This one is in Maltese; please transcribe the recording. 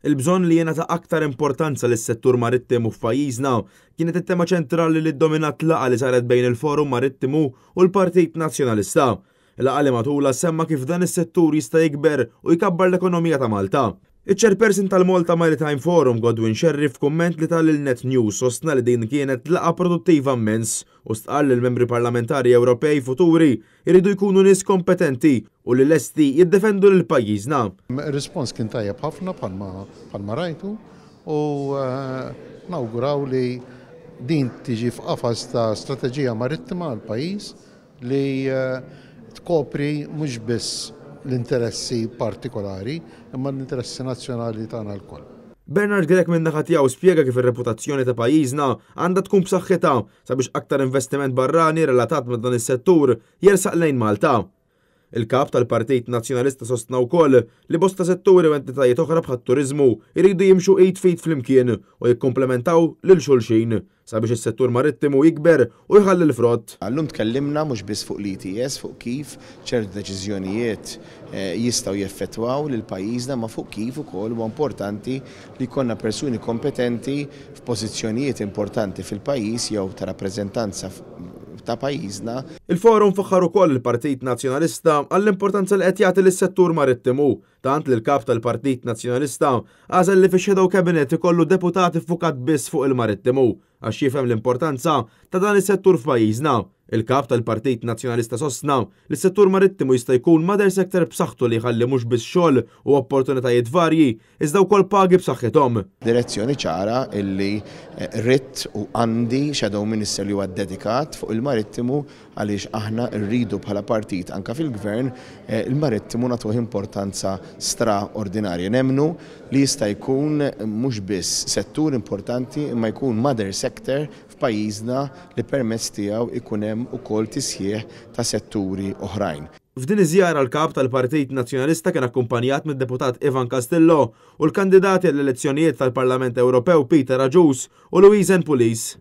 Il-bżonn li jingħata aktar importanza lis-settur marittimu f'pajjiżna kienet it-tema ċentrali li ddominat laqgħa li saret bejn il-Forum Marittimu u l-Partit Nazzjonalista. Laqgħa li matulha semma kif dan is-settur jista' jikber u jkabbar l-ekonomija ta' Malta. Iċ-Chairperson tal-Malta Maritime Forum Godwin Scerri f'kumment li ta lil Net News sostna li din kienet laqgħa produttiva immens u stqarr li l-membri parlamentari Ewropej futuri jridu jkunu nies kompetenti u li lesti jiddefendu lil pajjiżna. Ir-rispons kien tajjeb ħafna bħalma rajtu u nawguraw li din tiġi f'qafas ta' strateġija marittima għall-pajjiż li tkopri mhux biss l-interessi partikolari imma l-interessi nazzjonali tagħna lkoll. Bernard Grech min-naħa tiegħu spjega kif ir-reputazzjoni ta' pajjiżna għandha tkun b'saħħitha sabiex aktar investiment barrani relatat ma' dan is-settur jersaq lejn Malta. Il-Kap tal-Partit Nazzjonalista sostna wkoll li bosta setturi u entitajiet oħra bħat-turiżmu jridu jimxu id f'id flimkien u jikkumplementaw lil xulxin sabiex is-settur marittimu jikber u jħalli l-frott. Llum tkellimna mhux biss fuq l-ETS, fuq kif ċertu deċiżjonijiet jistgħu jeffettwaw lil pajjiżna, imma fuq kif ukoll huwa importanti li jkollna persuni kompetenti f'pożizzjonijiet importanti fil-pajjiż jew ta' rappreżentanza ta' pajjiżna. Il-Forum faħħar ukoll il-Partit Nazzjonalista għall-importanza li qed jagħti lis-settur marittimu, tant li l-Kap tal-Partit Nazzjonalista għażel li fix-Shadow Cabinet ikollu deputat iffukat biss fuq il-marittimu għax jifhem l-importanza ta' dan is-settur f'pajjiżna. Il-Kap tal-Partit Nazzjonalista sostna li s-settur marittimu jista' jkun mother sector b'saħħtu li jħalli mhux biss xogħol u opportunitajiet varji iżda wkoll pagi b'saħħithom. Direzzjoni ċara illi ridt u għandi Shadow Minister li huwa dedikat fuq il-marittimu għaliex aħna rridu bħala partit anke fil-Gvern il-marittimu nagħtuh importanza straordinarja. Nemmnu li jista' jkun mhux biss settur importanti imma jkun mother sector f'pajjiżna li permezz tiegħu jkun hemm ukoll tisħiħ ta' setturi oħrajn. F'din iż-żjara l-Kap tal-Partit Nazzjonalista kien akkumpanjat mid-Deputat Ivan Castillo u l-kandidati għall-elezzjonijiet tal-Parlament Ewropew Peter Agius u Louise Ann Pulis.